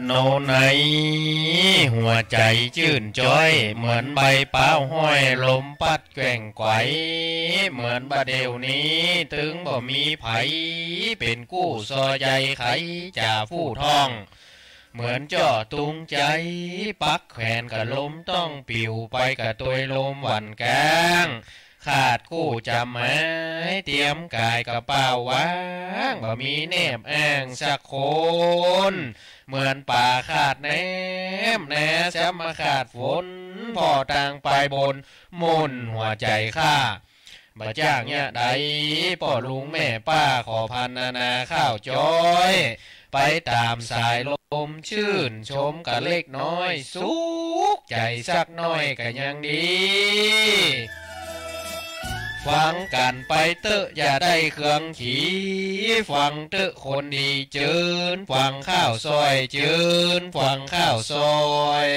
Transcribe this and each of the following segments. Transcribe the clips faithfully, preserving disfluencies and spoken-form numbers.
โนไน หัวใจ๋จื้นจ๊อย เหมือนใบพร้าวห้อย ลมปั๊ดแกว่งไกว เหมือนบ่าเดี่ยวนี้ ตึงบ่มีใผ เป๋นกู้ซอใย ใผจ๋าผู้ต้อง เหมือนเจ้าตุงใจ๋ ปักแขวนกับลม ต้องปิวไปกับตวยลมหวั่นแกง ขาดกู้จ๋ำหมาย เตียมก๋ายกะเป๋าว่าง บ่มีแนบอ้างสักคน เหมือนป๋าขาดแนม แนจะมาขาดฝน ผ่อตางไปบน หม่นหัวใจ๋ข้า บ่จ้างเยียะใด ป้อลุงแม่ป้า ขอพรรณนาข้าวจ๊อย ไปต๋ามสายลม จื้นจมกะเล็กน้อย สุขใจ๋สักหน้อยกะยังดี ฟังกั๋นไปเต๊อะ อย่าได้เคืองขี ฟังเต๊อะคนดี เจิญฟังข้าวซ่อย เจิญฟังข้าวซ่อย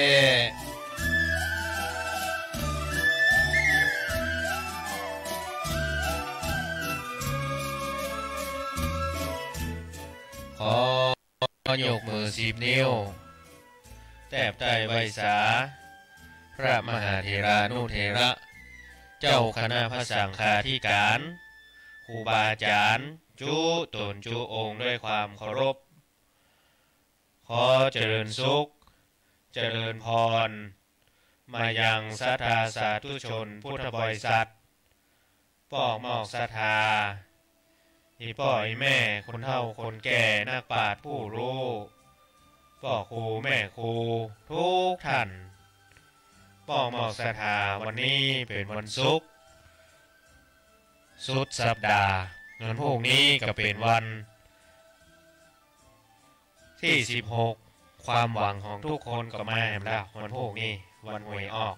ขอยกมือสิบนิ้ว แตบใต้ไหว้สา พระมหาเถรานุเถระ เจ้าคณะพระสังฆาธิการ ครูบาอาจ๋ารย์ จุ๊ต๋นจุ๊องค์ด้วยความเคารพ ขอเจริญสุข เจริญพร มายังศรัทธาสาธุชนพุทธบริษัท ป้อหมอกศรัทธา อี่ป้ออี่แม่ คนเฒ่าคนแก่ นักปราชญ์ผู้ฮู้ ป้อครูแม่ครู กู้ต้าน ป้อหมอกศรัทธา วันนี้เป๋นวันศุกร์ สุดสัปดาห์ วันพูกนี้ก็เป๋นวันตี้สิบหก ความหวังของทุกคนก็มาแหมแล้ว วันพูกนี้ วันหวยออก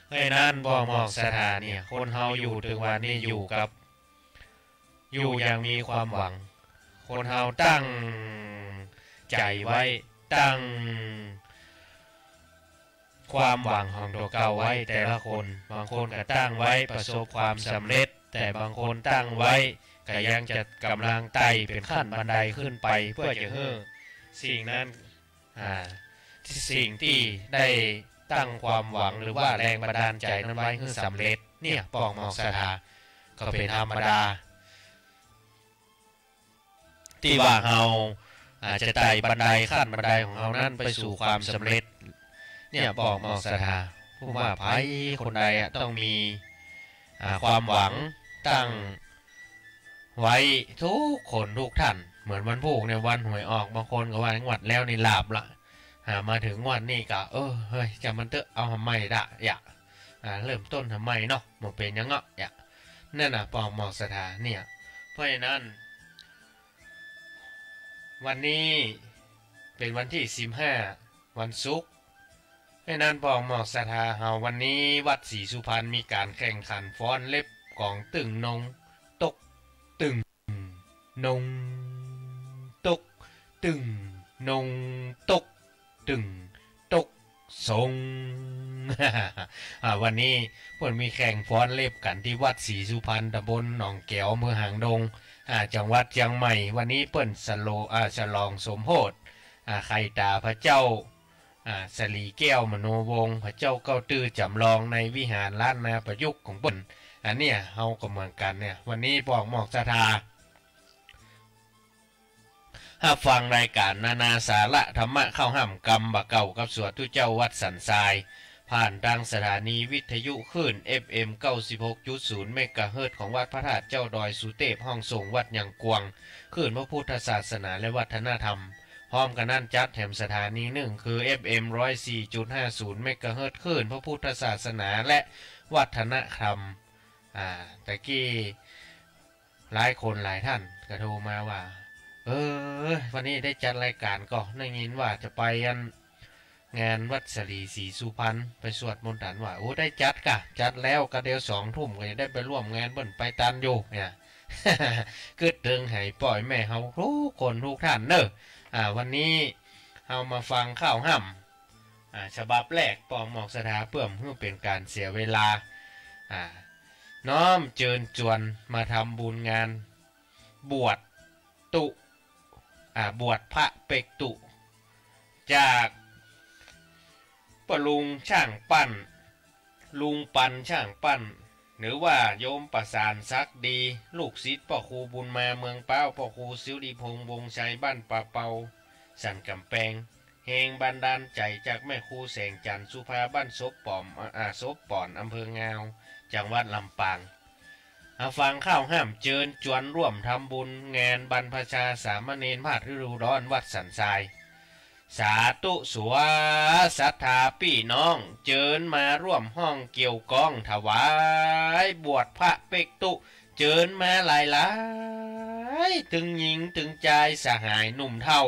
เพราะฉะนั้นป้อหมอกศรัทธาเนี่ย คนเฮาอยู่เถิงวันนี้อยู่กับ อยู่อย่างมีความหวัง คนเฮาตั้งใจ๋ไว้ ตั้งความหวังของตั๋วเก่าไว้ แต่ละคน บางคนก็ตั้งไว้ประสบความสำเร็จ แต่บางคนตั้งไว้ก็ยังจะก่ำลังไต่เป๋นขั้นบันไดขึ้นไป เปื้อจะหื้อสิ่งนั้น อ่า สิ่งตี้ได้ตั้งความหวังหรือว่าแรงบันดาลใจ๋นั้นไว้หื้อสำเร็จ เนี่ย ป้อหมอกศรัทธา ก็เป๋นธรรมดา ตี้ว่าเฮา อ่า จะไต่บันไดขั้นบันไดของเฮานั้นไปสู่ความสำเร็จ เนี่ย ป้อหมอกศรัทธา ผู้ว่าใผคนใดอะต้องมี อ่า ความหวังตั้งไว้กู้คนกู้ต้าน เหมือนวันพูกเนี่ย วันหวยออก บางคนก็ว่างวดแล้วนี่หลาบละ อ่า มาเถิงงวดนี้ก็ เออ เฮ้ย จะมันเต๊อะ เอาหำใหม่ละ อย่า อ่า เริ่มต้นหำใหม่เนาะ บ่เป๋นหยังเนาะ อย่า นั่นน่ะ ป้อหมอกศรัทธาเนี่ย เพราะฉะนั้น วันนี้เป๋นวันตี้สิบห้า วันศุกร์ เพราะฉะนั้นป้อหมอกศรัทธาเฮา วันนี้วัดศรีสุพรรณมีก๋านแข่งขันฟ้อนเล็บก๋องตึ้งนง ตก ตึ้ง นง ตก ตึ้ง นง ตก ตึ้ง ตก สง อ่า วันนี้เปิ้นมีแข่งฟ้อนเล็บกั๋นตี้วัดศรีสุพรรณ ตำบลหนองแก๋ว อำเภอหางดง อ่า จังหวัดเจียงใหม่ วันนี้เปิ้นสะโล- อ่า ฉลองสมโภช อ่า ไข่ต๋าพระเจ้า อ่า สะหลีแก้วมโนวงศ์ พระเจ้าเก๊าตื้อจ๋ำลองในวิหารล้านนาประยุกต์ของเปิ้น อันเนี้ยเฮาก็เหมือนกั๋นเนี่ย วันนี้ป้อหมอกศรัทธา ฮับฟังรายก๋านนานาสาระธรรมะ เข้าฮ่ำกำบ่าเก๊ากับสวดตุ๊เจ้าวัดสันทราย ผ่านตางสถานีวิทยุคลื่น เอฟเอ็ม เก้าสิบหกจุดศูนย์ เมกะเฮิรตซ์ ของวัดพระธาตุเจ้าดอยสุเตพ ห้องส่งวัดยังกวาง คลื่นพระพุทธศาสนาและวัฒนธรรม พร้อมกั๋นนั้นจัดแถมสถานีนึ่งคือ เอฟเอ็ม ร้อยสี่จุดห้าศูนย์ เมกะเฮิรตซ์ คลื่นพระพุทธศาสนาและวัฒนธรรม อ่า ตะกี้ หลายคนหลายต้านก็โทรมาว่า เออ วันนี้ได้จัดรายก๋านก่อ ได้ยินว่าจะไปอัน งานวัดสะหลีศรีสุพรรณ ไปสวดมนต์ตันว่า โอ้ ได้จัดก่ะ จัดแล้ว ก็เดี๋ยวสองทุ่มก็จะได้ไปร่วมงานเปิ้น ไปตันอยู่เนี่ย กึ๊ดเถิงใหป้อใหแม่เฮากู้คนกู้ต้านเน่อ อ่า วันนี้เฮามาฟังข่าวฮ่ำ อ่า ฉบับแรก ป้อหมอกศรัทธา เปื้อหื้อเป๋นก๋านเสียเวลา อ่า น้อมเจิญจวนมาทำบุญงานบวชตุ๊ อ่า บวชพระเป๊กตุ๊ จากป้อลุงช่างปั้น ลุงปันช่างปั้น หรือว่าโยมประสานศักดี ลูกศิษย์ป้อครูบุญมาเมืองป๊าว ป้อครูสิริพงษ์วงศ์ชัยบ้านป่าเปา สันก๋ำแปง แฮงบันดาลใจ๋จากแม่ครูแสงจันทร์สุภาบ้านศพป๋อม อ่า ศพป๋อน อำเภองาว จังหวัดลำปาง มาฟังข่าวห้ามเจิญจวนร่วมทำบุญงานบรรพชาสามเณรพาดฤดูร้อนวัดสันทราย สาธุสัว ศรัทธาปี้น้อง เจิญมาร่วมฮ้องเกี่ยวก้องถวาย บวชพระเป๊กตุ๊ เจิญมาหลายๆ ตึงหญิงตึงจาย สหายหนุ่มเฒ่า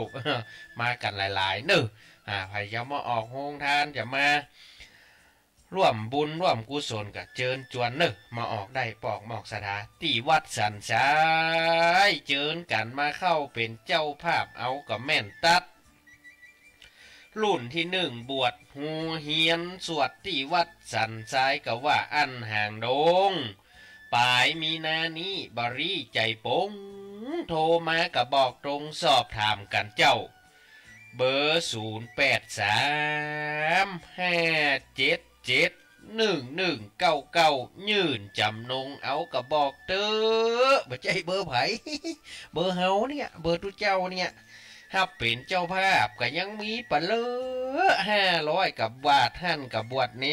มากั๋นหลายๆ เน่อ อ่า ใผจะมาออกโฮงตาน จะมา ร่วมบุญร่วมกุศลก็เจิญจวนเน่อ มาออกได้ ปอกหมอกศรัทธา ตี้วัดสันทราย เจิญกั๋นมาเข้าเป๋นเจ้าภาพ เอาก็แม่นตั๊ด รุ่นตี้นึ่งบวชฮูเฮียนสวดตี้วัดสันทราย ก็ว่าอั้นหางดง ป๋ายมีนานี้ บ่รี๋ใจ๋ปง โทรมาก็บอกตรง สอบถามกั๋นเจ้า เบอร์ ศูนย์แปดสาม ห้าเจ็ดเจ็ด หนึ่งหนึ่งเก้าเก้า ยื่นจ๋ำนงเอาก็บอกเต๊อะ บ่ใจ้เบอร์ใผ เบอร์เฮาเนี่ย เบอร์ตุ๊เจ้าเนี่ย ฮับเป๋นเจ้าภาพก็ยังมีปะเลอ ห้าร้อย กับบาทหั้น กับบวชเณ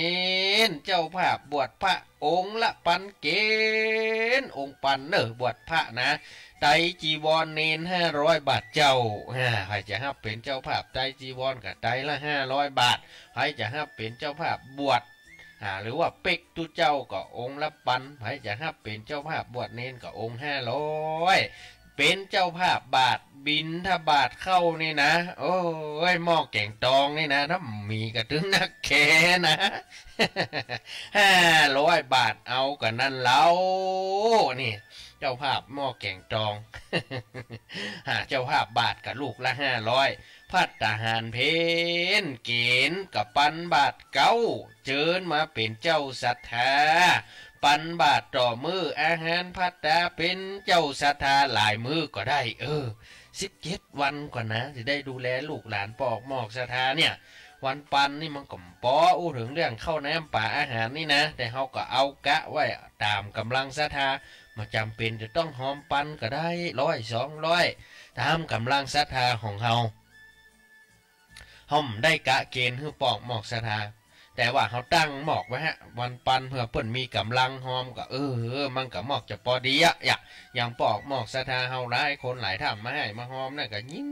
ร เจ้าภาพบวชพระองค์ละปันเก๋ณฑ์ องค์ปันเน่อ บวชพระนะ ไตรจีวรเณร ห้าร้อย บาทเจ้า อ่า ใผจะฮับเป๋นเจ้าภาพไตรจีวรก็ไตรละ ห้าร้อย บาท ใผจะฮับเป๋นเจ้าภาพบวช อ่า หรือว่าเป๊กตุ๊เจ้าก็องค์ละปัน ใผจะฮับเป๋นเจ้าภาพบวชเณรก็องค์ ห้าร้อย เป๋นเจ้าภาพบาตรบิณฑบาตเข้านี่นะ โอ้ย หม้อแก๋งตองนี่นะ ถ้ามีก็ตึงนักแขนะ ห้าร้อย บาทเอาก็นั่นเล่า นี่ เจ้าภาพหม้อแก๋งตอง หาเจ้าภาพบาตรก็ลูกละ ห้าร้อย ภัตตาหารเพล เก๋ณฑ์ก็ปันบาตรเก๊า เจิญมาเป๋นเจ้าศรัทธา ปันบาตรต่อมื้อ อาหารภัตตา เป๋นเจ้าศรัทธาหลายมื้อก็ได้ เออ สิบเจ็ดวันก่อนนะ จะได้ดูแลลูกหลานปอกหมอกศรัทธาเนี่ย วันปันนี่มันก็ปออู้เถิงเรื่องข้าวน้ำป๋าอาหารนี่นะ แต่เฮาก็เอากะไว้ต๋ามก๋ำลังศรัทธา บ่จ๋ำเป๋นจะต้องฮอมปันก็ได้ ร้อย สองร้อย ต๋ามก๋ำลังศรัทธาของเฮา เฮาบ่ได้กะเก๋ณฑ์หื้อปอกหมอกศรัทธา แต่ว่าเฮาตั้งหมอกไว้ฮะ วันปันเผื่อเปิ้นมีก๋ำลังฮอมก็ เออ มันก็หมอกจะปอดีอะ อย่าง อย่างปอกหมอกศรัทธาเฮาหลายคนหลายท่านมาไห้มาฮอมนั่นก็ยิน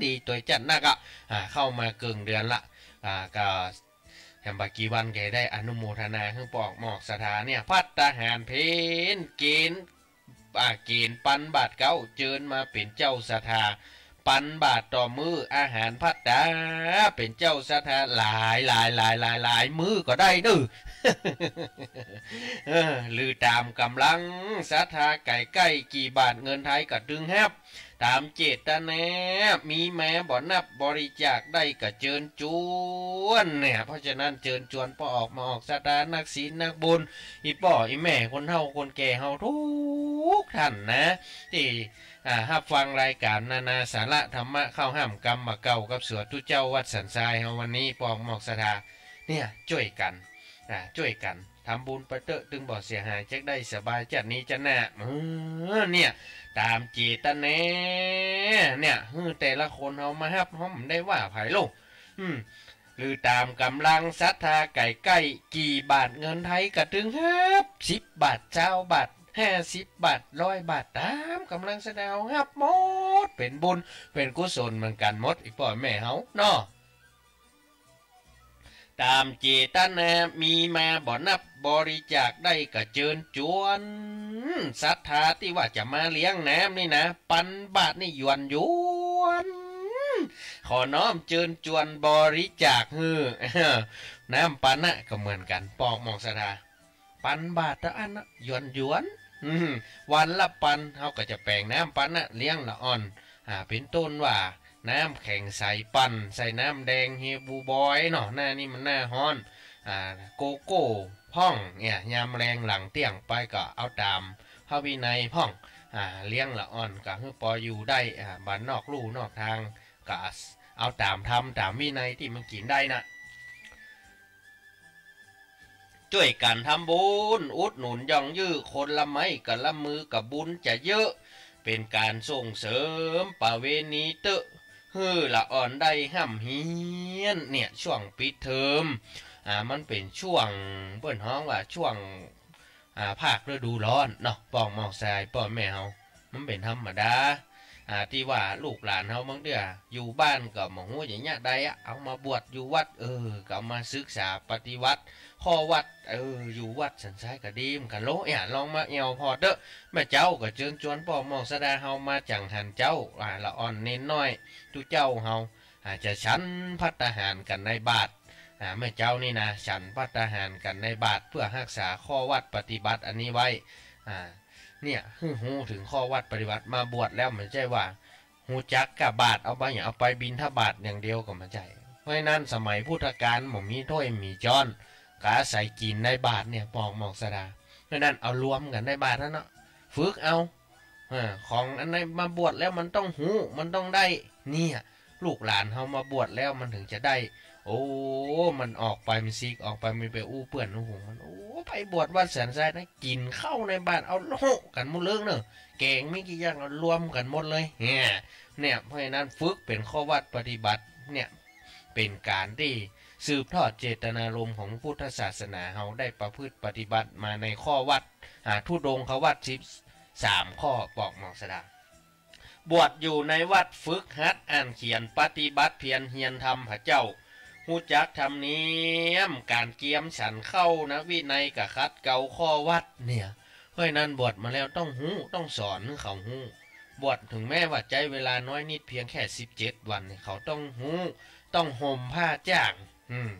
ดีตวยจัดนักอะ อ่า เข้ามาเกิ่งเดือนละ อ่า ก็แหมบ่กี่วันก็ได้อนุโมทนาหื้อปอกหมอกศรัทธาเนี่ย ภัตตาหารเพล เก๋ณฑ์ อ่า เก๋ณฑ์ปันบาตรเก๊า เจิญมาเป๋นเจ้าศรัทธา ปันบาตรต่อมื้อ อาหารภัตตา เป๋นเจ้าศรัทธาหลายหลายหลายหลายหลายมื้อก็ได้เน่อ เออ หรือต๋ามก๋ำลังศรัทธาใก้ใก้ กี่บาทเงินไทยก็ตึงฮับ ต๋ามเจตนา มีมาบ่นับ บริจาคได้ก็เจิญจวนเนี่ย เพราะฉะนั้นเจิญจวนปอกหมอกศรัทธา นักศีลนักบุญ อี่ป้ออี่แม่ คนเฒ่าคนแก่เฮาทุกท่านนะ ตี้ อ่า ฮับฟังรายก๋านนานาสาระธรรมะ เข้าห้ามกรรมบ่าเก่ากับสัวตุ๊เจ้าวัดสันทรายเฮาวันนี้ ปอกหมอกศรัทธา เนี่ย จ้วยกั๋น อ่า จ้วยกั๋น ทำบุญไปเต๊อะ ตึงบ่เสียหาย จักได้สบายจัดนี้จัดหน้า เออ เนี่ย ต๋ามเจตนา เนี่ย หื้อแต่ละคนเฮามาฮับ เฮาบ่ได้ว่าใผลูก อืม หรือต๋ามก๋ำลังศรัทธาใก้ใก้ กี่บาทเงินไทยก็ตึงฮับ สิบบาท ซาวบาท ห้าสิบบาท ร้อยบาท ต๋ามก๋ำลังศรัทธาเฮาฮับหมด เป๋นบุญ เป๋นกุศลเหมือนกั๋นหมด อี่ป้ออี่แม่เฮาเนาะ ต๋ามเจตนา มีมาบ่นับ บริจาคได้ก็เจิญจวน ศรัทธาตี้ว่าจะมาเลี้ยงน้ำนี่นะ ปันบาตรนี่หยวนหยวน ขอน้อมเจิญจวนบริจาคหื้อ น้ำปันนะก็เหมือนกั๋น ปอกหมอกศรัทธา ปันบาตรเต้าอั้นนะ หยวนหยวน อืม วันละปัน เฮาก็จะแป๋งน้ำปันนะ เลี้ยงละอ่อน อ่า เป๋นต้นว่า น้ำแข็งใสปั่น ใส่น้ำแดงเฮบูบอยเนาะ หน้านี้มันหน้าฮ้อน อ่า โกโก้พ่อง เนี่ย ยามแลงหลังเตี้ยงไปก็เอาต๋ามพระวินัยพ่อง อ่า เลี้ยงละอ่อนก็หื้อปออยู่ได้ อ่า บ่นอกลู่นอกตาง ก็ เอาต๋ามธรรมต๋ามวินัยตี้มันกิ๋นได้นะ จ้วยกั๋นทำบุญอุดหนุนย่องยื้อคนละไม้คนละมือก็บุญจะเยอะ เป๋นก๋านส่งเสริมประเวณีเต๊อะ หื้อละอ่อนได้ฮ่ำเฮียน เนี่ย ช่วงปิดเทอม อ่า มันเป๋นช่วง เปิ้นฮ้องว่าช่วง อ่า ภาคฤดูร้อนเนาะ ป้องมองสายป้อแม่เฮา มันเป๋นธรรมดา อ่า ตี้ว่าลูกหลานเฮาบางเตื้ออยู่บ้านก็บ่ฮู้จะเยียะใดอะ เอามาบวชอยู่วัด เออ ก็เอามาศึกษาปฏิบัติข้อวัตร เออ อยู่วัดสันทรายก็ดีเหมือนกั๋นโล เนี่ย ลองมาแอ่วผ่อเต๊อะ แม่เจ้าก็เจิญจวนป้องมองสดาเฮามาจั่งหั้นเจ้า อ่า ละอ่อนเณรน้อย ตุ๊เจ้าเฮา อ่า จะฉันภัตตาหารกั๋นในบาตร อ่า แม่เจ้านี่นะ ฉันภัตตาหารกั๋นในบาตร เปื้อฮักษาข้อวัตรปฏิบัติอันนี้ไว้ อ่า เนี่ย หื้อฮู้เถิงข้อวัตรปฏิบัติ มาบวชแล้วบ่ใจ้ว่าฮู้จักก้าบาตร เอาไปหยัง เอาไปบิณฑบาตอย่างเดียวก็บ่ใจ้ เพราะฉะนั้นสมัยพุทธกาลบ่มีถ้วยมีจ๊อน ก็อาศัยกิ๋นในบาตรเนี่ย ป้องมองสดา เพราะฉะนั้นเอารวมกั๋นในบาตรหั้นเนาะ ฝึกเอา เออ ของอันไหนมาบวชแล้วมันต้องฮู้ มันต้องได้ เนี่ย ลูกหลานเฮามาบวชแล้วมันเถิงจะได้ โอ้ มันออกไปมันซีกออกไปมันไปอู้เปื้อนอู้ฝูงมัน โอ้ ไปบวชวัดสันทรายนะ กิ๋นข้าวในบาตรเอาโละกั๋นหมดเลยเนาะ แก๋งมีกี่อย่างเอารวมกั๋นหมดเลย เนี่ย เนี่ย เพราะฉะนั้นฝึกเป๋นข้อวัตรปฏิบัติ เนี่ย เป๋นก๋านตี้สืบทอดเจตนารมณ์ของพุทธศาสนาเฮาได้ประพฤติปฏิบัติมาในข้อวัตร อ่า ธุดงควัตรสิบสามข้อ ป้องมองสดา บวชอยู่ในวัดฝึกหัดอ่านเขียนปฏิบัติเพียรเฮียนธรรมพระเจ้า ฮู้จักธรรมเนียมก๋านเกียมฉันข้าวนะ วินัยก็ขัดเกลาข้อวัตรเนี่ย เพราะฉะนั้นบวชมาแล้วต้องฮู้ ต้องสอนหื้อเขาฮู้ บวชเถิงแม้ว่าใจ๊เวลาน้อยนิดเพียงแค่สิบเจ็ดวันเนี่ย เขาต้องฮู้ ต้องห่มผ้าจ้าง อืม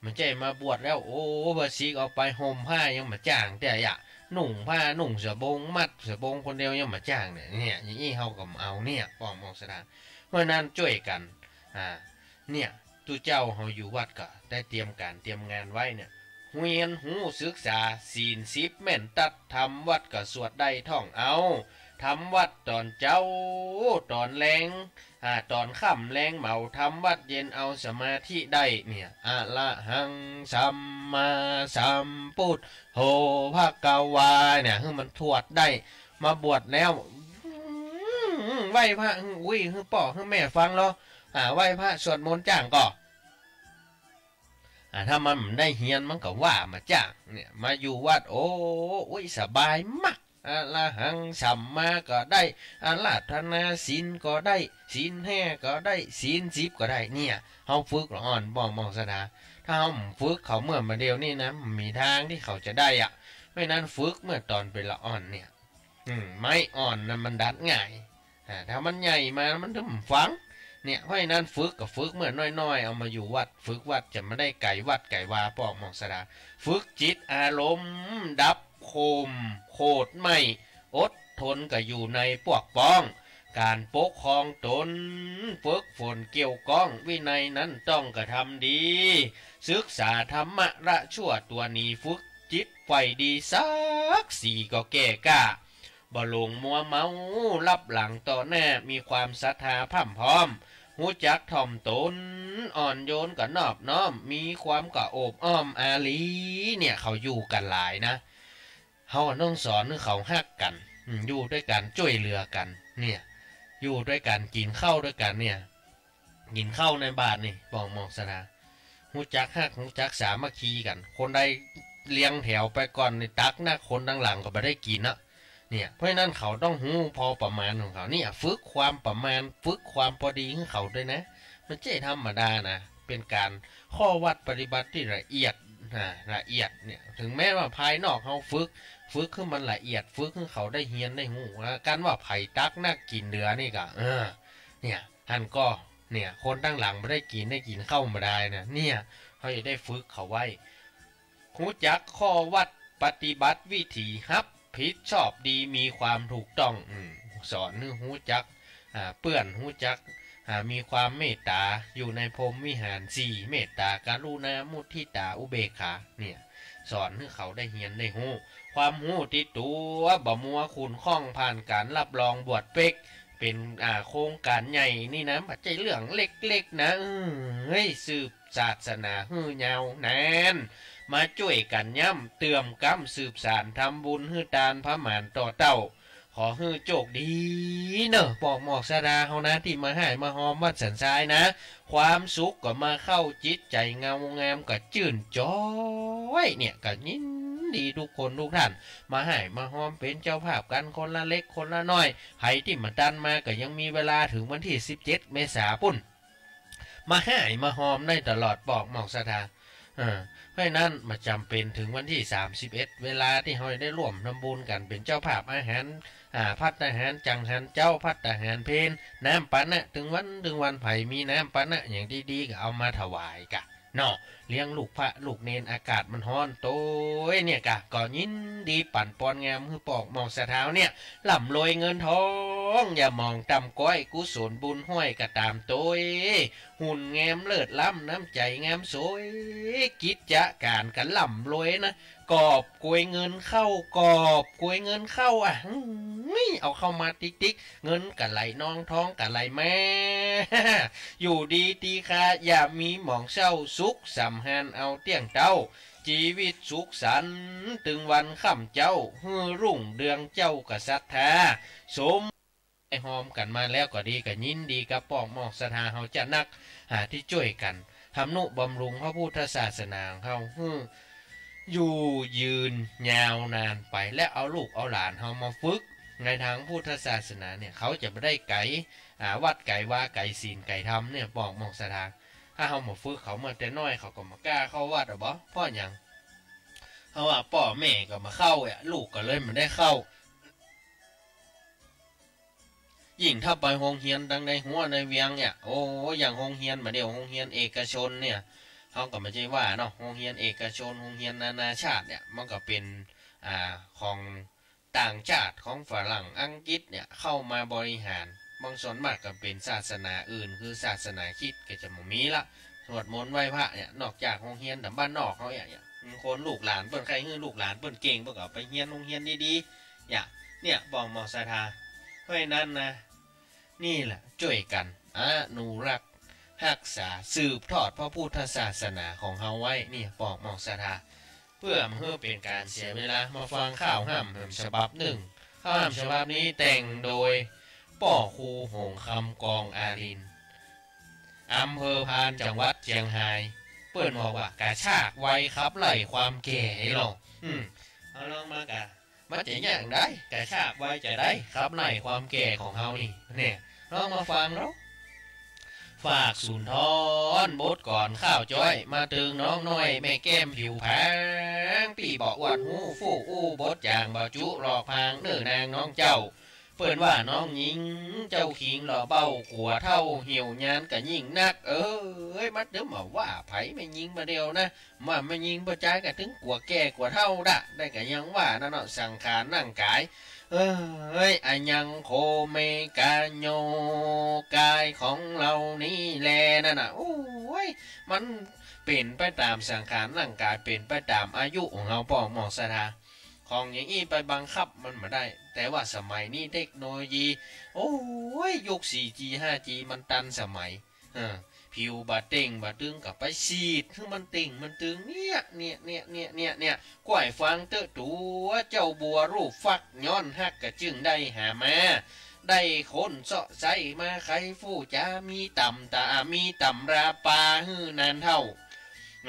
บ่ใจ้มาบวชแล้ว โอ้ บ่ซีกออกไปห่มผ้ายังบ่จ้างเตื้ออะ นุ่งผ้านุ่งสบงมัดสบงคนเดียวยังบ่จ้างเนี่ย เนี่ย อย่างอี้เฮาก็บ่เอาเนี่ย ป้องมองสดา เพราะฉะนั้นจ้วยกั๋น อ่า เนี่ย ตุ๊เจ้าเฮาอยู่วัดก็ได้เตรียมก๋านเตรียมงานไว้เนี่ย เฮียนฮู้ศึกษาศีลสิบแม่นตั๊ด ธรรมวัตรก็สวดได้ท่องเอา ธรรมวัตรต๋อนเจ๊า ต๋อนแลง อ่า ต๋อนค่ำแลงเหมา ธรรมวัตรเย็นเอาสมาธิได้ เนี่ย อะระหังสัมมาสัมพุทโธภะคะวา เนี่ย หื้อมันถวดได้ มาบวชแล้ว อืม ไหว้พระ หื้อ อุ้ย หื้อป้อ หื้อแม่ฟังลอ อ่า ไหว้พระสวดมนต์จ้างก่อ อ่า ถ้ามันบ่ได้เฮียนมันก็ว่าบ่จ้าง เนี่ย มาอยู่วัด โอ้ อุ้ย สบายมาก อะระหังสัมมาก็ได้ อาราธนาศีลก็ได้ ศีลห้าก็ได้ ศีลสิบก็ได้ เนี่ย เฮาฝึกละอ่อน ป้องมองสดา ถ้าเฮาบ่ฝึกเขาเมื่อบ่าเดี่ยวนี้นะ บ่มีตางตี้เขาจะได้อะ เพราะฉะนั้นฝึกเมื่อต๋อนเป๋นละอ่อนเนี่ย อืม ไม้อ่อนน่ะมันดัดง่าย อ่า ถ้ามันใหญ่มามันถึงบ่ฟัง เนี่ย เพราะฉะนั้นฝึกก็ฝึกเมื่อน้อยๆ เอามาอยู่วัด ฝึกวัดจะบ่ได้ไก๋วัดไก๋วา ป้องมองสดา ฝึกจิตอารมณ์ ดับข่มโขดไหม้ อดทนก็อยู่ในปวกป้อง ก๋านปกครองต๋น ฝึกฝนเกี่ยวก้อง วินัยนั้นต้องกระทำดี ศึกษาธรรมะละชั่วตั๋วหนี ฝึกจิตใฝ่ดี สักสีก็แก่กล้า บ่หลงมัวเมา ลับหลังต่อหน้า มีความศรัทธาพร่ำพร้อม ฮู้จักถ่อมต๋น อ่อนโยนก็นอบน้อม มีความก็โอบอ้อมอารี เนี่ย เขาอยู่กั๋นหลายนะ เฮาต้องสอนหื้อเขาฮักกั๋น อืม อยู่ตวยกั๋นจ้วยเหลือกั๋น เนี่ย อยู่ตวยกั๋น กิ๋นข้าวตวยกั๋นเนี่ย กิ๋นข้าวในบาตรนี่ ป้องมองสดา ฮู้จักฮัก ฮู้จักสามัคคีกั๋น คนใดเรียงแถวไปก่อนนี่ตักนัก คนตังหลังก็บ่ได้กิ๋นเนาะ เนี่ย เพราะฉะนั้นเขาต้องฮู้พอประมาณของเขา เนี่ย ฝึกความประมาณ ฝึกความพอดีหื้อเขาตวยนะ มันบ่ใจ้ธรรมดานะ เป๋นก๋านข้อวัตรปฏิบัติตี้ละเอียด อ่า ละเอียด เนี่ย ถึงแม้ว่าภายนอกเฮาฝึก ฝึกหื้อมันละเอียด ฝึกหื้อเขาได้เฮียนได้ฮู้ อ่า กาว่าใผตักนักกิ๋นเหลือนี่ก็ เออ เนี่ย หั้นก่อ เนี่ย คนตังหลังบ่ได้กิ๋น ได้กิ๋นข้าวบ่ได้นะ เนี่ย เฮาจะได้ฝึกเขาไว้ ฮู้จักข้อวัตรปฏิบัติวิถี ฮับผิดชอบดี มีความถูกต้อง อืม สอนหื้อฮู้จัก อ่า เปื้อน ฮู้จัก อ่า มีความเมตต๋า อยู่ในพรหมวิหารสี่ เมตต๋า กรุณา มุทิตา อุเบกขา เนี่ย สอนหื้อเขาได้เฮียนได้ฮู้ ความฮู้ติดตั๋ว บ่มัวขุ่นข้อง ผ่านก๋านรับรองบวชเป๊ก เป๋น อ่า โครงก๋านใหญ่นี่นะ บ่ใจ้เรื่องเล็กๆ นะ เอ้ย สืบศาสนาหื้อยาวนาน มาจ้วยกั๋นย้ำเติมก๊ำ สืบสานทำบุญหื้อตานผะหมานต่อเต้า ขอหื้อโจคดีเน่อ ปองหมอกศรัทธาเฮานะ ตี้มาฮ่ายมาฮอมวัดสันทรายนะ ความสุขก็มาเข้าจิตใจ๋ เงางามก็จื้นจ๊อย เนี่ย ก็ยินดีกู้คนกู้ต้าน มาฮ่ายมาฮอมเป๋นเจ้าภาพกั๋นคนละเล็กคนละน้อย ใผตี้บ่ตันมาก็ยังมีเวลาเถิงวันตี้สิบเจ็ดเมษาปู๊น มาฮ่ายมาฮอมได้ตลอด ปองหมอกศรัทธา เออ เพราะฉะนั้นบ่จ๋ำเป๋นเถิงวันตี้สามสิบเอ็ด เวลาตี้เฮาได้ร่วมทำบุญกั๋นเป๋นเจ้าภาพอาหาร อ่า ภัตตาหารจังหันเจ๊า ภัตตาหารเพล น้ำปานะ ตึงวันตึงวัน ใผมีน้ำปานะอย่างดีๆ ก็เอามาถวายกะ เนาะ เลี้ยงลูกพระลูกเณร อากาศมันฮ้อนโตยเนี่ยกะ ก็ยินดีปั๋นปอนงามหื้อปองหมอกศรัทธาเนี่ย ร่ำรวยเงินทอง อย่าหมองต่ำก๊อย กุศลบุญฮ้อยก็ต๋ามโตย หุ่นงามเลิศล้ำ น้ำใจ๋งามสวย กิจก๋านก็ร่ำรวยนะ กอบโกยเงินเข้า กอบโกยเงินเข้า อ่ะ หื้อ เอาเข้ามาติ๊กๆ เงินก็ไหลนอง ทองก็ไหลมา อยู่ดีตี้คา อย่ามีหมองเศร้า สุขสำราญเอาเตี้ยงเต๊า จีวิตสุขสันต์ ตึงวันค่ำเจ๊า หื้อรุ่งเรืองเจ้ากษัตริย์ทา สม ได้ฮอมกั๋นมาแล้วก็ดี ก็ยินดีกับปองหมอกศรัทธาเฮาจะนัก หาตี้จ้วยกั๋น ทำนุบำรุงพระพุทธศาสนาของเฮา หื้อ อยู่ยืนยาวนานไป และเอาลูกเอาหลานเฮามาฝึกในตางพุทธศาสนาเนี่ย เขาจะบ่ได้ไก๋ อ่า วัดไก๋วา ไก๋ศีลไก๋ธรรมเนี่ย ปองหมอกศรัทธา ถ้าเฮาบ่ฝึกเขาเมื่อแต่น้อย เขาก็บ่กล้าเข้าวัดอะบ่ เพราะหยัง เพราะว่าป้อแม่ก็บ่เข้าอะ ลูกก็เลยบ่ได้เข้า ยิ่งถ้าไปโฮงเฮียนตังในหัวในเวียงเนี่ย โอ้ อย่างโฮงเฮียนบ่าเดี่ยว โฮงเฮียนเอกชนเนี่ย เฮาก็บ่ใจ้ว่าเนาะ โฮงเฮียนเอกชน โฮงเฮียนนานาชาติเนี่ย มันก็เป๋น อ่า ของต่างชาติ ของฝรั่ง อังกฤษเนี่ย เข้ามาบริหาร บางส่วนมากก็เป๋นศาสนาอื่น คือศาสนาคริสต์ก็จะบ่มีละ สวดมนต์ไหว้พระเนี่ย นอกจากโฮงเฮียนต๋ามบ้านนอกเฮาเนี่ย เนี่ย คนลูกหลานเปิ้นใค่หื้อลูกหลานเปิ้นเก่ง เปิ้นก็เอาไปเฮียนโฮงเฮียนดีๆ เนี่ย เนี่ย ปองหมอกศรัทธา เพราะฉะนั้นนะ นี่แหละ จ้วยกั๋นอนุรักษ์ฮักษา สืบทอดพระพุทธศาสนาของเฮาไว้ นี่ ปองหมอกศรัทธา เปื้อบ่หื้อเป๋นก๋านเสียเวลา มาฟังข่าวฮ่ำแหมฉบับนึ่ง ข่าวฮ่ำฉบับนี้แต่งโดยป้อครูหงส์คำ กองอารินทร์ อำเภอพาน จังหวัดเจียงฮาย เปิ้นบอกว่า กระชากวัยขับไล่ความแก่ ไอ้หลอ อืม เอาลองมากะ มันจะอย่างใด กระชากวัยจะได้ ขับไล่ความแก่ของเฮานี่ เนี่ย ลองมาฟังเนาะ ฝากสุนทรบทกลอนข้าวจ้อย มาเติงน้องน้อยแม่แก้มผิวผาง ปี้บ่อวดฮู้ ฟู่อู้บทจ๋าง บ่จุหลอกพาง เน่อนางน้องเจ้า เปิ้นว่าน้องญิง เจ้าคิงหล่อเบ้า กั๋วเฒ่าเหี่ยวยานก็ยิ่งนัก เอ้ย มาเติมมาว่าใผแม่ญิงบ่าเดี่ยวนะ ว่าแม่ญิงป้อจายก็ตึงกั๋วแก่กั๋วเฒ่าดะ ได้ก็ยังว่านั่นเนาะ สังขารร่างก๋าย เอ้ย อะยังโคเมกาโย ก๋ายของเฮานี่แลนั่นน่ะ โอ้ย มันเป๋นไปต๋ามสังขารร่างก๋าย เป๋นไปต๋ามอายุของเฮา ปองหมอกศรัทธา ของอย่างอี้ไปบังคับมันบ่ได้ แต่ว่าสมัยนี้เทคโนโลยี โอ้ย ยุค สี่จี ห้าจี มันตันสมัย เออ ผิวบ่าเต่งบ่าตึงก็ไปฉีดหื้อมันเต่งมันตึง เนี่ย เนี่ย เนี่ย เนี่ย เนี่ย เนี่ย ก้อยฟังเต๊อะ ตั๋วเจ้าบัวรูปฟัก ย้อนฮักก็จึงได้หามา ได้คนเซาะใซ้มาไขฟู้จ๋า มีต๋ำต๋า มีต๋ำราปาหื้อนานเฒ่า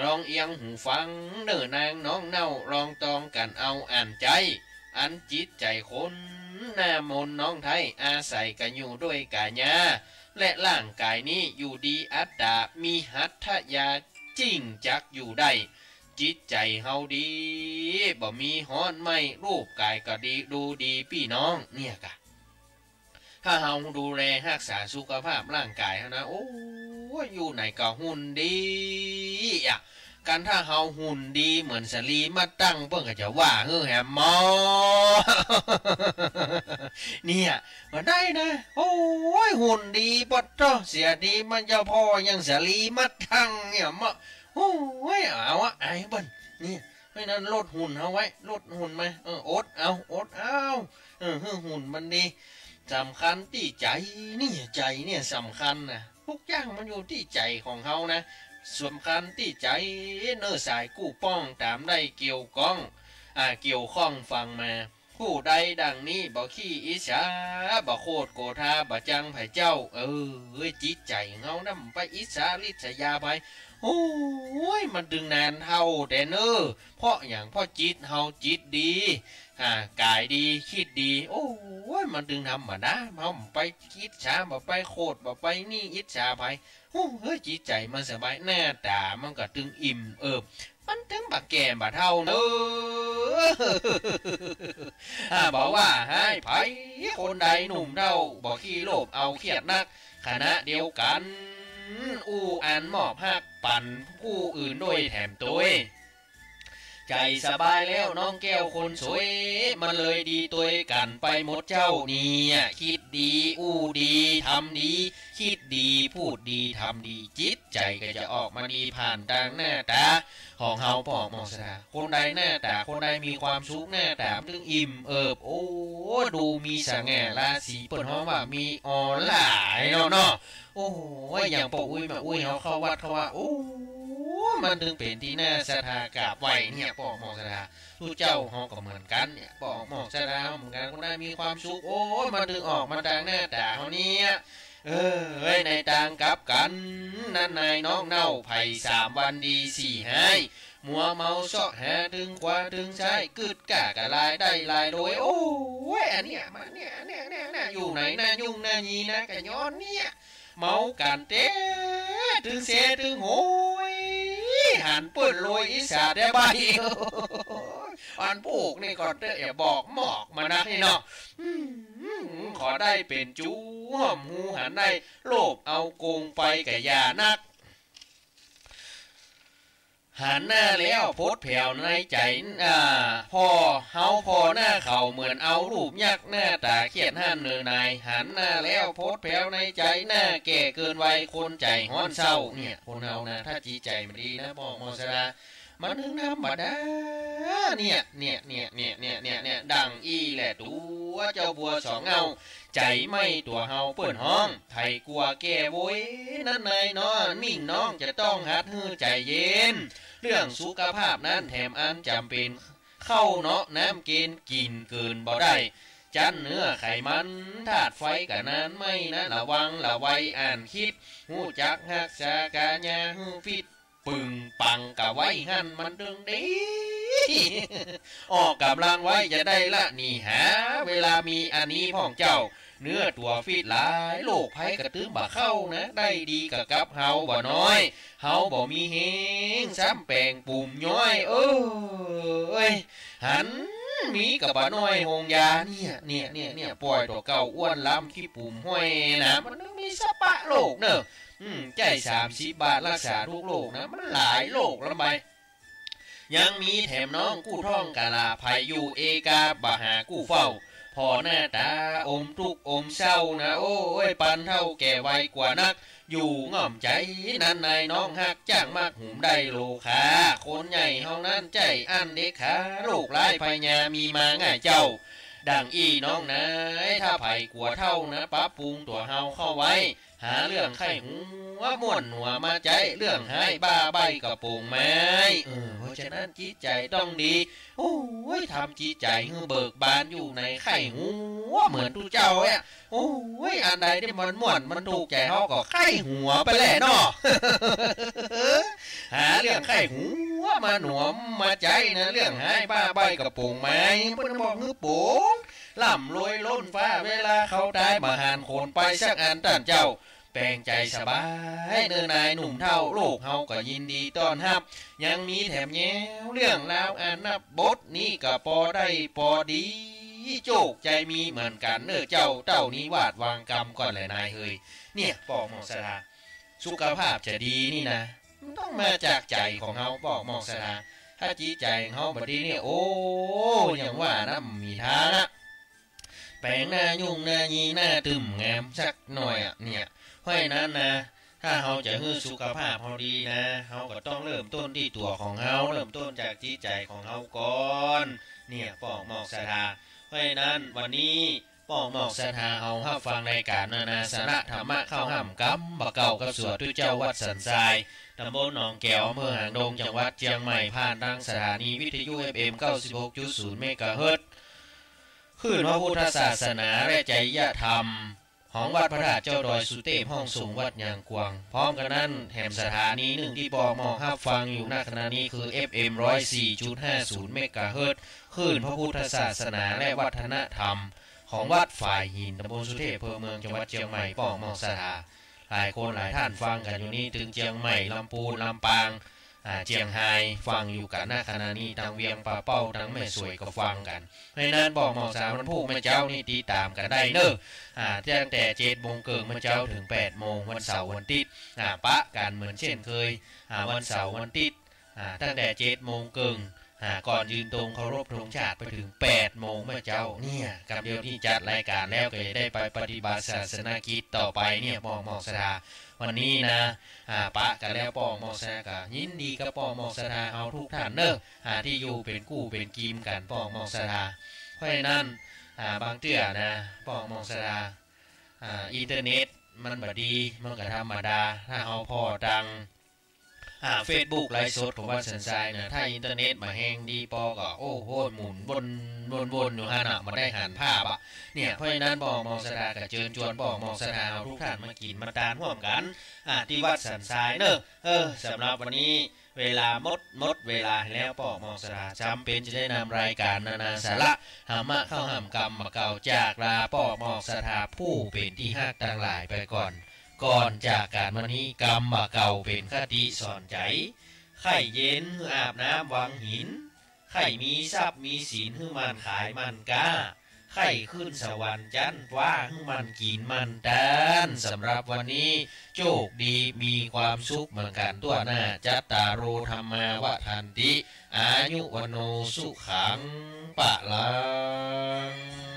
ลองเอียงหูฟังเน่อนางน้องเน่า ลองตองกั๋นเอาอ่านใจ๊ อันจิตใจ๋คนหน้ามนน้องไท้ อาศัยกั๋นอยู่ด้วยก๋ายา และร่างก๋ายนี้อยู่ดีอัตตา มีหัตถยาจิ่งจักอยู่ได้ จิตใจ๋เฮาดี บ่มีฮ้อนไหม้ รูปก๋ายก็ดี ดูดีปี้น้อง เนี่ยกะ ถ้าเฮาดูแลฮักษาสุขภาพร่างก๋ายเฮานะ โอ้ย อยู่ไหนก็หุ่นดีอะ กันถ้าเฮาหุ่นดีเหมือนสาลีมัดตั้ง เปิ้นก็จะว่าหื้อแหมมอ เนี่ย บ่ได้นะ โอ้ย หุ่นดีปะเต๊อะ เสียทีมันจะผ่ออย่างสาลีมัดตั้งเนี่ยมะ โอ้ย เอาอะ อายเปิ้น เนี่ย เพราะฉะนั้นลดหุ่นเฮาไว้ ลดหุ่นมา เออ อดเอา อดเอา เออ หื้อหุ่นมันดี สำคัญตี้ใจ๋ เนี่ยใจ๋เนี่ยสำคัญนะ กู้อย่างมันอยู่ตี้ใจ๋ของเฮานะ สำคัญตี้ใจ๋ เน่อสายกู้ป้องต๋ามได้เกี่ยวก้อง อ่า เกี่ยวข้องฟังมา ผู้ใดดังนี้ บ่ขี้อิจฉา บ่โขดโกธา บ่จังใผเจ้า เออ จิตใจ๋ของเฮานั้นบ่ไปอิจฉาริษยาใผ โอ้ย มันตึงนานเฒ่าแต๊เน่อ เพราะหยัง เพราะจิตเฮาจิตดี อ่า ก๋ายดี กึ๊ดดี โอ้ย มันตึงธรรมดา เฮาบ่ไปอิจฉา บ่ไปโขด บ่ไปนี่อิจฉาใผ โอ้ เฮ้ย จิตใจ๋มันสบาย หน้าต๋ามันก็ตึงอิ่มเอิบ มันตึงบ่แก่บ่เฒ่าเน่อ อ่า บ่ว่าฮ้ายใผ คนใดหนุ่มเฒ่า บ่ขี้โลภเอาเคียดนัก ขณะเดียวกั๋น อู้อันมอบฮักปั๋นผู้อื่นโดยแถมตวย ใจ๋สบายแล้วน้องแก้วคนสวย มันเลยดีตวยกั๋นไปหมดเจ้า เนี่ย กึ๊ดดี อู้ดี ทำดี กึ๊ดดี พูดดี ทำดี จิตใจ๋ก็จะออกมาดีผ่านตางหน้าต๋าของเฮา ป้อหมอกศรัทธา คนใดหน้าต๋า คนใดมีความสุข หน้าต๋ามันตึงอิ่มเอิบ โอ้ ดูมีสง่าราศี เปิ้นฮ้องว่ามีออร่าเนาะเนาะ โอ้ย อย่างป้ออุ๊ยแม่อุ๊ยเฮาเข้าวัดเข้าวา โอ้ มันตึงเป๋นตี้น่าศรัทธากราบไหว้เนี่ย ป้อหมอกศรัทธา ตุ๊เจ้าเฮาก็เหมือนกั๋นเนี่ย ป้อหมอกศรัทธาเหมือนกั๋น คนใดมีความสุข โอ้ย มันตึงออกมาตางหน้าต๋าเฮาเนี่ย เออ เอ้ย ในตางกลับกั๋น นั้นนายน้องเน่า ใผสามวันดีสี่ฮ้าย มัวเมาเซาะหาตึงขวาตึงซ้าย กึ๊ดก้าก็หลายได้หลายโดย โอ้ย อันเนี้ย มันเนี่ย เนี่ย เนี่ย เนี่ย อยู่ไหน หน้ายุ่งหน้ายีนะ ก็ย้อนเนี่ย เมากั๋นเต๊ ตึงเซตึงโหย หันเปิ้นโลยอิจฉาแต๊ใบ้ อันพูกนี่ก่อนเต๊อะ อย่าบอกหมอกมานักนี่เนาะ อืม ขอได้เป๋นจู้ ห้อมฮูหันได้ โลภเอาโกงไปก็อย่านัก หันหน้าแล้วพดแผวในใจ๋ อ่า ผ่อเฮาผ่อหน้าเขาเหมือนเอารูปยักษ์ หน้าต๋าเคียดฮ้านเน่อหน่าย หันหน้าแล้วพดแผวในใจ๋ หน้าแก่เกินวัย คนใจ๋ฮ้อนเศร้า เนี่ย คนเฮานะ ถ้าจิตใจ๋บ่ดีนะ ป้อหมอกศรัทธา มันตึงธรรมดา เนี่ย เนี่ย ดั่งอี้แหละตั๋วเจ้าบัวสองเงา ใจ๋ไหม้ตั๋วเฮาเปิ้นฮ้อง ใผกั๋วแก้โวย นั้นนายน้อง มิ่งน้องจะต้องหัดหื้อใจ๋เย็น เรื่องสุขภาพนั้นแถมอันจ๋ำเป๋น ข้าวเนาะน้ำเกณฑ์กิ๋นเกินบ่ได้ จั๊นเนื้อไขมัน ธาตุไฟก็นานไหม้นะ ระวังระวัยอ่านกึ๊ด ฮู้จักฮักษากายาหื้อฟิต ปึงปังกะไว้หั้นมันตึงดี ออกก๋ำลังไว้จะได้ละหนีหา เวลามีอันนี้พ่องเจ้า เนื้อตั๋วฟิตหลาย โรคภัยกะตึงบ่เข้านะ ได้ดีกะกับเฮาบ่น้อย เฮาบ่มีเฮง ซ้ำแป๋งปุ่มย้อย เอ้ย หันมีกะบ่น้อยโฮงยา เนี่ย เนี่ย เนี่ย เนี่ย ป้อยตั๋วเก่าอ้วนล้ำขี้ปุ่มห้อยนะ มันมีสะปะโรคเน่อ อืม ใจ๊สามสิบบาทรักษากู้โรคนะ มันหลายโรคลำไป ยังมีแถมน้องกู้ท้องกะลา ใผอยู่เอกาบ่หากู้เฝ้า ผ่อหน้าต๋าอมตุ๊กข์อมเศร้านะ โอ้ย ปันเฒ่าแก่วัยกว่านัก อยู่ง่อมใจ๋ นั้นนายน้องฮัก จ้างมักหุมได้โลคา คนใหญ่เฮานั้นใจ๊อั้นเด็กขา โรคร้ายภัยยามีมาง่ายเจ้า ดั่งอี้น้องนาย ถ้าใผกั๋วเฒ่านะ ปรับปรุงตั๋วเฮาเข้าไว้ หาเรื่องไข้หัวม่วนหัวมาใจ๊ เรื่องฮ้ายบ้าใบ้กะโป่งไม้ เออ เพราะฉะนั้นจิตใจ๋ต้องดี โอ้ย ทำจิตใจ๋หื้อเบิกบานอยู่ในไข้หัวเหมือนตุ๊เจ้าเนี่ย โอ้ย อันใดตี้มันม่วนมันถูกใจ๋เฮาก็ไข้หัวไปแหละเนาะ หาเรื่องไข้หัวมาหนวมมาใจ๊นะ เรื่องฮ้ายบ้าใบ้กะโป่งไม้ เปิ้นบอกหื้อโป่ง ร่ำรวยล้นฟ้า เวลาเขาต๋ายบ่หันขนไปสักอันต้านเจ้า แป๋งใจ๋สบาย เน่อนายหนุ่มเฒ่า โลกเฮาก็ยินดีต้อนฮับ ยังมีแถมแย้วเรื่องราวอันนับบท นี้ก็ปอได้ปอดี โจคใจ๋มีเหมือนกั๋นเน่อเจ้า เต้านี้วาดวางกำก่อนแหละนายเฮย เนี่ย ป้อหมอกศรัทธา สุขภาพจะดีนี่นะ มันต้องมาจากใจ๋ของเฮา ป้อหมอกศรัทธา ถ้าจิตใจ๋ของเฮาบ่ดีเนี่ย โอ้ อย่างว่านะ บ่มีทางอะ แป๋งหน้ายุ่งหน้ายีหน้าตึมงามสักหน่อยอะเนี่ย เพราะฉะนั้นนะ ถ้าเฮาจะหื้อสุขภาพเฮาดีนะ เฮาก็ต้องเริ่มต้นตี้ตั๋วของเฮา เริ่มต้นจากจิตใจ๋ของเฮาก่อน เนี่ย ป้อหมอกศรัทธา เพราะฉะนั้นวันนี้ ป้องมอกศรัทธาเฮาฮับฟังรายก๋านนานาสาระธรรมะเข้าฮ่ำกำบ่าเก่ากับสวดตุ๊เจ้าวัดสันทราย ต๋ำบลหนองแก๋ว อำเภอหางดง จังหวัดเจียงใหม่ ผ่านตางสถานีวิทยุ เอฟเอ็ม เก้าสิบหกจุดศูนย์ เมกะเฮิรตซ์ คลื่นพระพุทธศาสนาและจริยธรรม ของวัดพระธาตุเจ้าดอยสุเตพ ห้องสงฆ์วัดยางกวาง พร้อมกั๋นนั้น แหมสถานีนึ่งตี้ป้องมอกฮับฟังอยู่ ณ ขณะนี้คือ เอฟเอ็ม ร้อยสี่จุดห้าศูนย์ เมกะเฮิรตซ์ คลื่นพระพุทธศาสนาและวัฒนธรรม ของวัดฝายหิน ต๋ำบลสุเตพ อำเภอเมือง จังหวัดเจียงใหม่ ป้องมอกศรัทธา หลายคนหลายท่านฟังกั๋นอยู่นี้ เถิงเจียงใหม่ ลำปูน ลำปาง อ่า เจียงฮาย ฟังอยู่กั๋น ณ ขณะนี้ ตางเวียงป่าเป้า ตางแม่สวยก็ฟังกั๋น เพราะฉะนั้น ป้องมอกศรัทธาวันพูกเมื่อเจ๊านี้ ติดต๋ามกั๋นได้เน่อ อ่า ตั้งแต่เจ็ดโมงเกิ่งเมื่อเจ๊าเถิงแปดโมง วันเสาร์วันอาทิตย์ อ่า ปะกั๋นเหมือนเช่นเคย อ่า วันเสาร์วันอาทิตย์ อ่า ตั้งแต่เจ็ดโมงเกิ่ง อ่า ก่อนยืนตรงเคารพธงชาติไปเถิงแปดโมงเมื่อเจ๊า เนี่ย กำเดียวนี้จัดรายก๋านแล้วก็จะได้ไปปฏิบัติศาสนกิจต่อไปเนี่ย ป้องมอกศรัทธา วันนี้นะ อ่า ปะกั๋นแล้ว ป้องมอกศรัทธาก็ยินดีกับป้องมอกศรัทธาเฮาทุกท่านเน่อ อ่า ตี้อยู่เป๋นกู้เป๋นกีมกั๋น ป้องมอกศรัทธา เพราะฉะนั้น อ่า บางเตื้อนะ ป้องมอกศรัทธา อ่า อินเทอร์เน็ตมันบ่ดี มันก็ธรรมดา ถ้าเฮาผ่อตาง อ่า เฟซบุ๊กไลฟ์สดของวัดสันทรายนะ ถ้าอินเทอร์เน็ตบ่าแฮงดีปอก็ โอ้โห หมุนวน วน วนอยู่หั้นน่ะ บ่ได้หันภาพอะ เนี่ย เพราะฉะนั้น ป้องมอกศรัทธาก็เจิญจวนป้องมอกศรัทธาเฮาทุกท่านมากิ๋นมาตานฮ่วมกั๋น อ่า ตี้วัดสันทรายเน่อ เออ สำหรับวันนี้ เวลาหมด หมดเวลาแล้ว ป้องมอกศรัทธาจ๋ำเป๋นจะได้นำรายก๋านนานาสาระธรรมะเข้าฮ่ำกำบ่าเก่า จากลาป้องมอกศรัทธาผู้เป๋นตี้ฮักตังหลายไปก่อน ก่อนจากกั๋นวันนี้ กำบ่าเก่าเป๋นคติสอนใจ๋ ใค่เย็นหื้ออาบน้ำวังหิน ใค่มีทรัพย์มีสินหื้อหมั่นขายหมั่นก๊า ใค่ขึ้นสวรรค์จั๊นฟ้าหื้อหมั่นกิ๋นหมั่นตาน สำหรับวันนี้ โชคดีมีความสุขเหมือนกั๋นทั่วหน้า จัตตาโร ธัมมา วัฑฒันติ อายุ วัณโณ สุขัง พะลัง